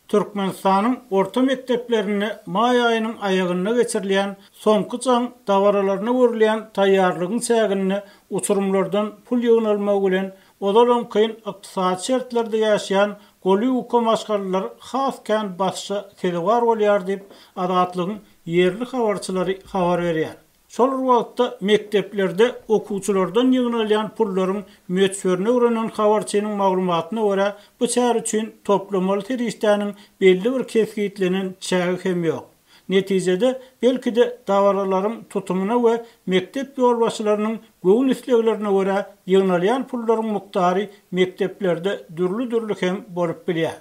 Türkmenistanyň orta mekdeplerinde maý aýynyň aýagynda geçirilýän Soňky jaň dabaralaryna görülýän taýýarlygyň çäginde uçurymlardan pul ýygnalmagy bilen, ozalam kyn ykdysady şertlerde ýaşaýan goly ýuka maşgalalar has kän basyşa sezewar bolýar diýip, Azatlygyň ýerli habarçylary habar berýär. Şol bir wagtda, mekdeplerde okuwçylardan ýygnalýan pullaryň möçberini öwrenen habarçynyň maglumatyna görä, bu çäre üçin toplamaly serişdäniň belli bir kesgitlenen çägi hem ýok. Netijede, belki-de, dabaralaryň tutumyna we mekdep ýolbaşçylarynyň göwün isleglerine görä ýygnalýan pullaryň mukdary mekdeplerde dürli-dürli hem bolup bilýär.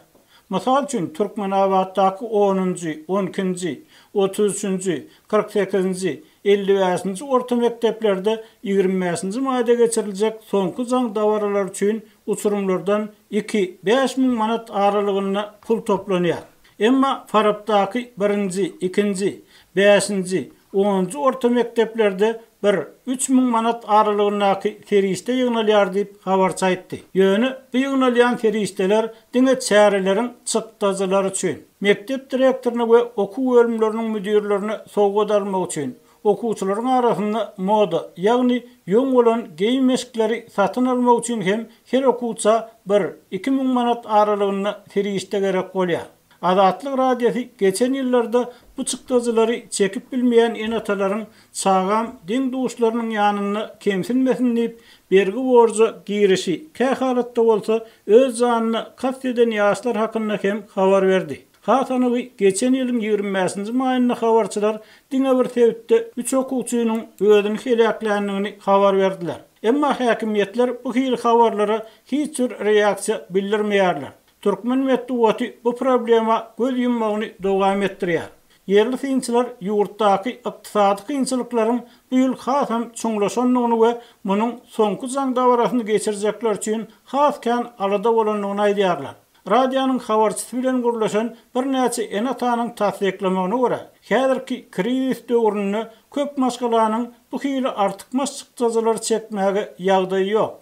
Mysal üçin, Türkmenabatdaky onunjy, on ikinji, 33-nji, 48-nji, 55-nji orta mekdeplerde 25-nji maýda geçiriljek Soňky jaň dabaralary üçin uçurymlardan iki, 5000 manat aralygynda pul toplanýar. Emma Farapdaky birinji, ikinji, bäşinji, onunjy orta mekdeplerde bir, 3000 manat aralygyndaky serişde ýygnalýar diýip, habarçy aýtdy. Ýöne bu ýygnalýan serişdeler diňe çäreleriň çykdajylary üçin, mekdep direktoryna we okuw bölümleriniň müdirlerine sowgat almak üçin, okuwçylaryň arasynda moda, ýagny ýoň bolan geýim-eşikleri satyn almak üçin hem her okuwça bir, 2000 manat aralygynda serişde gerek bolýar. Azatlyk Radiosy geçen ýyllarda bu çykdajylary çekip bilmeýän ene-atalaryň çagam deň-duşlarynyň ýanynda kemsinmesin diýip, bergi-borja girişi, kähalatda bolsa öz janyna kast eden ýaşlar hakynda hem habar berdi. Has anygy, geçen ýylyň 25-nji maýynda habarçylar diňe bir sebitde üç okuwçynyň özüni heläkländigini habar berdiler. Emma häkimiýetler bu hili habarlara hiç bir reaksiýa bildirmeýärler. Türkmen metbugaty bu problema göz ýummagyny dowam etdirýär. Ýerli synçylar ýurtdaky ykdysady kynçylyklaryň bu ýyl hasam çuňlaşandygyny we munuň soňky jaň dabarasyny geçirjekler üçin has kän alada bolandygyny aýdýarlar. Radionyň habarçysy bilen gürleşen birnäçe ene-atanyň tassyklamagyna görä, häzirki krizis döwründe köp maşgalanyň bu hili artykmaç çykdajylary çekmäge ýagdaýy ýok.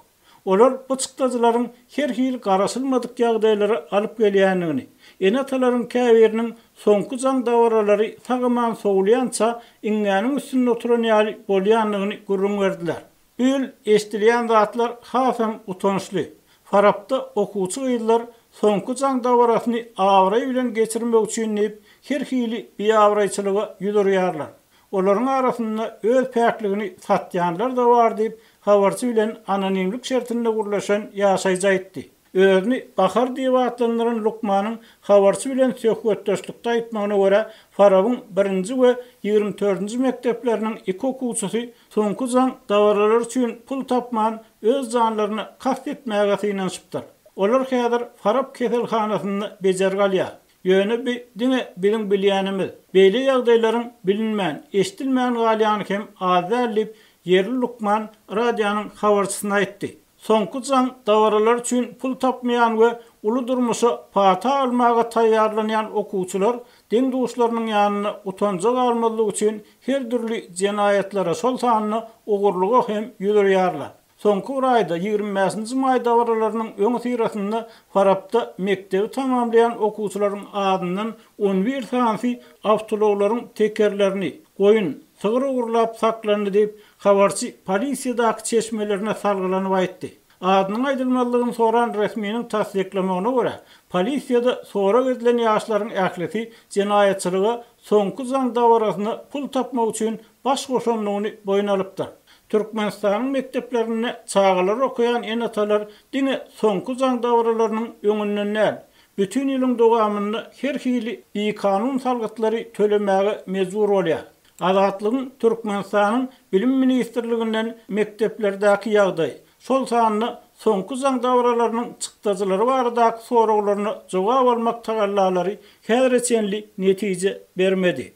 Olar bu çykdajylaryň her hili garaşylmadyk ýagdaýlara alyp gelýändigini, ene-atalaryň käbiriniň soňky jaň dabaralary sag-aman sowulýança iňňäniň üstünde oturan ýaly bolýandygyny gürrüň berdiler. Bu ýyl eşidilýän zatlar hasam utançly. Farapda okuwçy gyzlar soňky jaň dabarasyny abraý bilen geçirmek üçin diýip, her hili biabraýçylyga ýüz urýarlar. Olaryň arasynda öz päkligini satýanlar-da bar diýip, habarçy bilen anonimlik şertinde gürleşen ýaşaýjy aýtdy. Özüni Bahar diýip atlandyran lukmanyň habarçy bilen söhbetdeşlikde aýtmagyna görä, Farabyň birinji we 24-nji mekdepleriniň iki okuwçysy soňky jaň dabaralary üçin pul tapman, öz janlaryna kast etmäge synanyşypdyr. Olar häzir Farap keselhanasynda bejergi alýar. Ýöne bi diňe biziň bilýänimiz. Beýle ýagdaýlaryň bilinmän, eşidilmän galýany hem az däl diýip, ýerli lukman radionyň habarçysyna aýtdy. Soňky jaň dabaralar üçin pul tapmaýan we uly durmuşa pata almaga taýýarlanýan okuwçylar deň-duşlarynyň ýanynda utanja galmazlyk üçin her dürli jenaýatlara, şol sanda ogurlyga hem ýüz urýarlar. Soňky bir aýda, 25-nji maý dabaralarynyň öňüsyrasynda Farapda mekdebi tamamlaýan okuwçylaryň azyndan on bir sanysy awtoulaglaryň tekerlerini, goýun, sygyr ogurlap saklandy diýip, habarçy polisiýadaky çeşmelerine salgylanyp aýtdy. Adynyň aýdylmazlygyny soran resminiň tassyklamagyna görä, polisiýada sorag edilen ýaşlaryň ählisi jenaýatçylyga soňky jaň dabarasyna pul tapmak üçin baş goşandygyny boýun alypdyr. Türkmenistanyň mekdeplerinde çagalary okaýan ene-atalar diňe soňky jaň dabaralarynyň öňünden däl, bütin ýylyň dowamynda her hili bikanun salgytlary tölemäge mejbur bolýar. Azatlygyň Türkmenistanyň Bilim ministrliginden mekdeplerdäki ýagdaý, şol sanda soňky jaň dabaralarynyň çykdajylary baradaky soraglaryna jogap almak tagallalary häzire çenli netije bermedi.